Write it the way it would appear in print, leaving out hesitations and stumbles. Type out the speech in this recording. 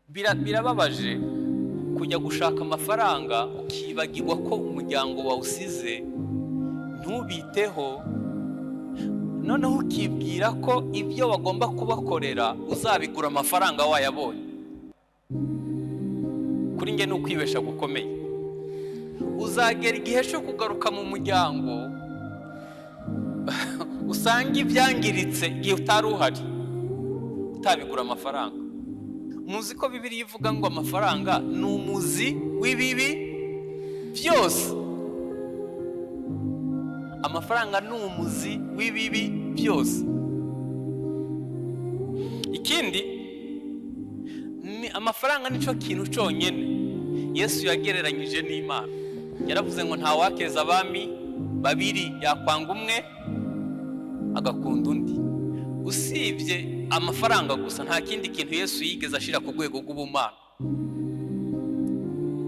Birababaje kujya gushaka amafaranga ukibagirwa ko umuryango wawusize, ntubiteho, noneho ukibwira ko ibyo wagomba kubakorera uzabigura amafaranga wayabonye. Kuri njye ni ukwibesha gukomeye. Uzagera igihe cyo kugaruka mu muryango, usanga ibyangiritse igihe utari uhari utabigura amafaranga. Muzi ko Bibiliya ivuga ngo amafaranga ni umuzi w'ibibi byose. Amafaranga ni umuzi w'ibibi byose. Ikindi ni amafaranga, nicyo kintu cyonyine Yesu yagereranyije n'Imana. Yaravuze ngo ntawakeza abami babiri, yakwanga umwe agakunda undi. Usibye amafaranga gusa, nta kindi kintu Yesu yigeze ashyira ku rwego rw'ubumana.